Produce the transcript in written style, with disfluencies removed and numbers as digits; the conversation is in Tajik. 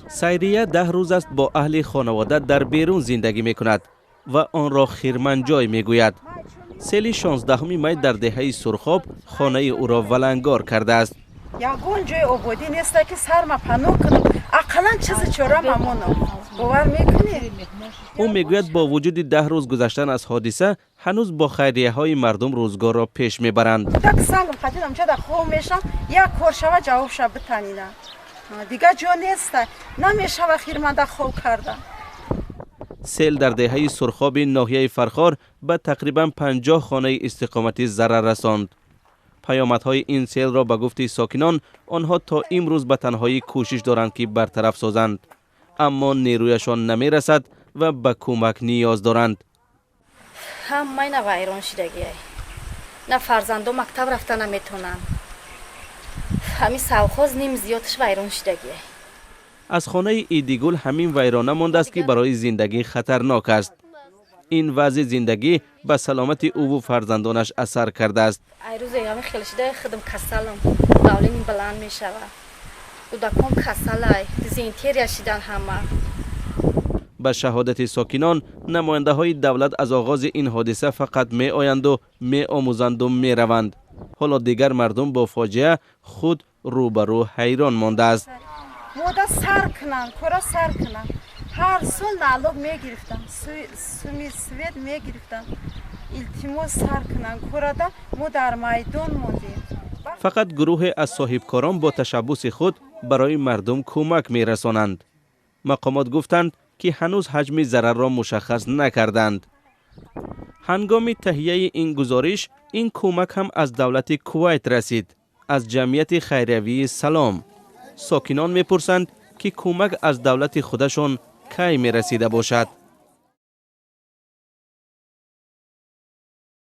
Сайрия 10 рӯз аст, бо аҳли хонавода дар берун зиндагӣ мекунад ва онро хирманҷой мегӯяд. Сели 16 май дар деҳаи Сурхоб хонаи ӯро валангор кардааст. Ягон ҷои ободӣ неста, ки сарма паноҳ кунам, ақаллан чизи чора мамонам. Бовар мекунӣ? Ӯ мегӯяд, бо вуҷуди 10 рӯз гузаштан аз ҳодиса, ҳанӯз бо хайрияҳои мардум рӯзгорро пеш мебаранд. Так салм хатидам, чада хоб мешам, як кор шава, ҷавоб ша битанина. Дигар ҷо неста, намешава хирманда хоб карда. Сел дар деҳаи Сурхоби ноҳияи Фархор ба тақрибан 50 хонаи истиқоматӣ зарар расонд. Паёмадҳои ин селро, ба гуфти сокинон, онҳо то имрӯз ба танҳоӣ кӯшиш доранд, ки бартараф созанд, аммо нерӯяшон намерасад ва ба кӯмак ниёз доранд. Ҳамаи на вайрон шидагиай, на фарзандо мактаб рафта наметонанд. Ҳамин совхоз ним зиёдаш вайрон шидагиай. Аз хонаи Идигул ҳамин вайрона мондааст, ки барои зиндагӣ хатарнок аст. Ин вазъи зиндагӣ ба саломати ӯву фарзандонаш асар кардааст. Ай рӯзе ҳамин хел шида, худам касалам, давление баланд мешавад, кӯдаком касалай, дизентерия шидан ҳама. Ба шаҳодати сокинон, намояндаҳои давлат аз оғози ин ҳодиса фақат меоянду меомӯзанду мераванд. Ҳоло дигар мардум бо фоҷиа худ рӯбарӯ ҳайрон мондааст. Мода сар кунанд, кора сар кунанд. Ҳар сол налог мегирифтам, суми свет мегирифтам. Илтимос, сар кунанд корада, мо дар майдон мондем. Фақат гурӯҳе аз соҳибкорон бо ташаббуси худ барои мардум кӯмак мерасонанд. Мақомот гуфтанд, ки ҳанӯз ҳаҷми зарарро мушаххас накарданд. Ҳангоми таҳияи ин гузориш ин кӯмак ҳам аз давлати Кувайт расид, аз ҷамъияти хайриявии «Салом». Сокинон мепурсанд, ки кӯмак аз давлати худашон кай мерасида бошад.